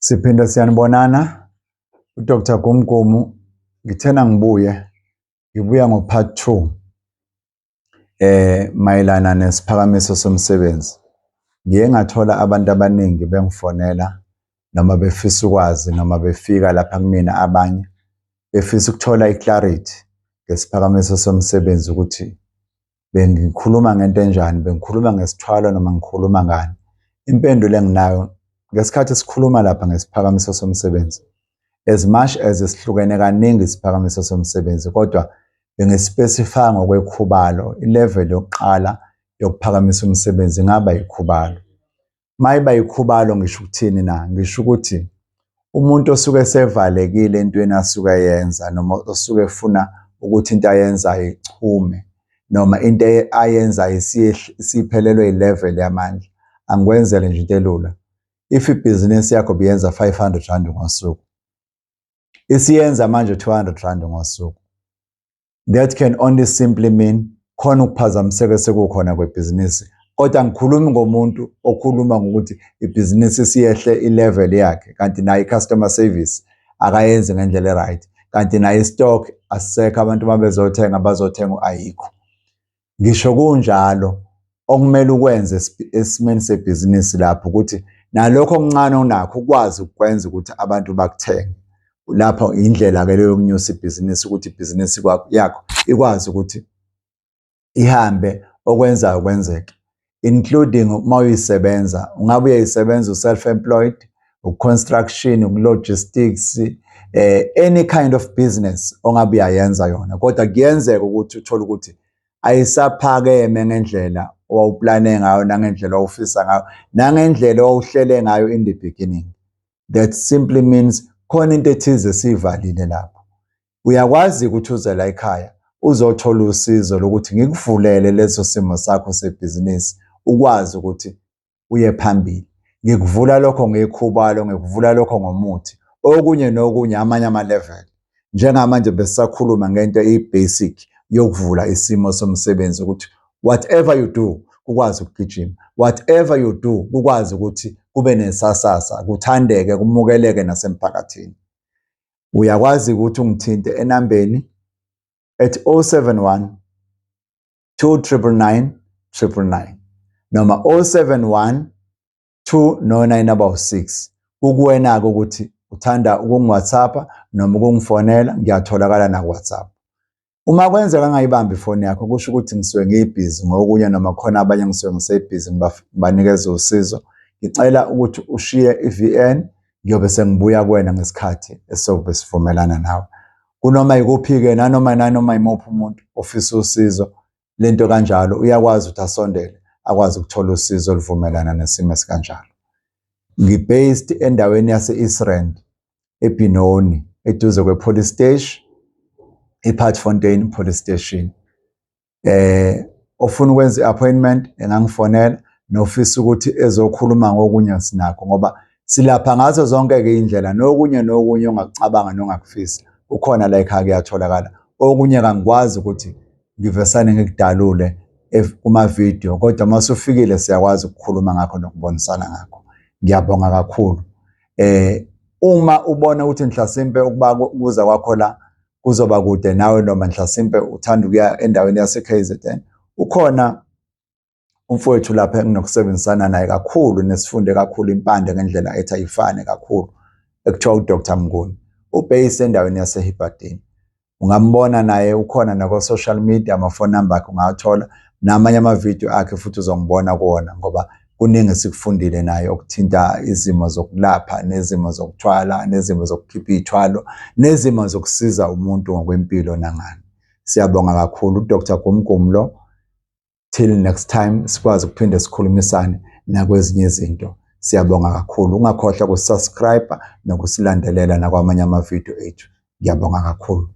Siphinde siyanibonana uDr Gumgumu, ngithena ngibuye ngibuya ngo-part 2 mayelana nesiphakamiso somsebenzi. Ngiye ngathola abantu abaningi bengifonela noma befisa ukwazi noma befika lapha kumina, abanye befisa ukuthola i-clarity ngesiphakamiso somsebenzi, ukuthi bengikhuluma ngento enjani, bengikhuluma ngesithwalo noma ngikhuluma ngani. Impendulo enginayo, ngesikhathi sikhuluma lapha ngesiphakamiso somsebenzi, as much as sihlukene kaningi isiphakamiso somsebenzi, kodwa bengi-specify ngokwekhubalo. I-level yokuqala yokuphakamisa umsebenzi ingaba ikhubalo. Mayiba ikhubalo ngisho ukuthini na? Ngisho ukuthi umuntu osuke esevalekile entweni asuke eyenza, noma osuke efuna ukuthi into ayenzayo ichume, noma into ayenzayo isiphelelwe i-level yamandla. Angikwenzele nje into elula. If ibhizinisi yakho biyenza R500 ngosuku, isiyenza manje R200 ngosuku, that can only simply mean khona ukuphazamiseka sekukhona kwebhizinisi. Kodwa angikhulumi ngomuntu okhuluma ngokuthi ibhizinisi isiyehle i-level yakhe, kanti nayo i-customer service akayenzi ngendlela e-right, kanti nayo i-stock asisekho, abantu uma bezothenga bazothenga ayikho. Ngisho kunjalo, okumele ukwenze esimeni sebhizinisi lapho ukuthi nalokho okuncane onakho ukwazi ukwenza ukuthi abantu bakuthenge. Lapho indlela-ke leyo yokunyusa ibhizinisi, ukuthi ibhizinisi yakho ikwazi ukuthi ihambe, okwenzayo kwenzeke, including uma uyisebenza. Ungabe uyayisebenza, u-self-employed, u-construction, uku-logistics, any kind of business ongabe uyayenza yona, kodwa kuyenzeka ukuthi uthole ukuthi ayisaphakeme ngendlela owawuplane ngayo, nangendlela owawufisa ngayo, nangendlela owawuhlele ngayo in the beginning. That simply means khona into ethize esiyivalile lapho. Uyakwazi ukuthi uze la ekhaya uzothola usizo lokuthi ngikuvulele leso simo sakho sebhizinisi, ukwazi ukuthi uye phambili. Ngikuvula lokho ngekhubalo, ngikuvula lokho ngomuthi, okunye nokunye, amanye ama-level. Njengamanje besisakhuluma ngento eyi-basic yokuvula isimo somsebenzi, ukuthi whatever you do kukwazi ukugijima, whatever you do kukwazi ukuthi kube nesasasa, kuthandeke, kumukeleke nasemphakathini. Uyakwazi ukuthi ungithinte enambeni at 071 2999 999 noma 071 2 no-9 abawu-6. Kukuwena-ke ukuthi uthanda ukungi-WhatsApp noma ukungifonela, ngiyatholakala naku-WhatsApp. Uma kwenzeka ngayibambi ifoni yakho, kusho ukuthi ngisuke ngibhizi ngokunye, noma khona abanye ngisuke ngisebhizi ngibanikeza usizo. Ngicela ukuthi ushiye i-VN, ngiyobe sengibuya kuwena ngesikhathi esobe sivumelana nawe. Kunoma yikuphi-ke, nanoma yimuphi umuntu ofisa usizo lento kanjalo, uyakwazi ukuthi asondele, akwazi ukuthola usizo oluvumelana nesimo esikanjalo. Ngi-based endaweni yase-East Rand, eBenoni, eduze kwe-police station, iPutfontein Police Station. Ofuna ukwenza i-appointment engangifonela, nofisa ukuthi ezokhuluma ngokunye sinakho, ngoba silapha ngazo zonke-ke iy'ndlela, nokunye nokunye ongakucabanga nongakufisa kukhona la ekhaya, kuyatholakala. Okunye kangikwazi ukuthi ngivesane ngikudalule kuma-video, kodwa uma usufikile siyakwazi ukukhuluma ngakho nokubonisana ngakho. Ngiyabonga kakhulu. Uma ubona ukuthi mhlasimpe ukuba ukuza kwakho la kuzoba kude nawe, noma mhlasimpe uthanda ukuya endaweni yase-KZN, ukhona umfowethu lapha enginokusebenzisana naye kakhulu, nesifunde kakhulu impande ngendlela ethi ayifane kakhulu, ekuthiwa uDr Mnguni, u-base endaweni yaseHibberdene. Ungambona naye, ukhona nako-social media, ama-phone number akhe ungawathola, namanye amavidiyo akhe futhi uzongibona kuwona, ngoba kuningi esikufundile naye okuthinta izimo zokulapha, nezimo zokuthwala, nezimo zokukhipha iy'thwalo, nezimo zokusiza umuntu ngokwempilo nangani. Siyabonga kakhulu, uDr Gumgum lo. Till next time sikwazi ukuphinde sikhulumisane nakwezinye izinto. Siyabonga kakhulu. Ungakhohlwa uku-subscribe nokusilandelela nakwamanye amavidiyo ethu. Ngiyabonga kakhulu.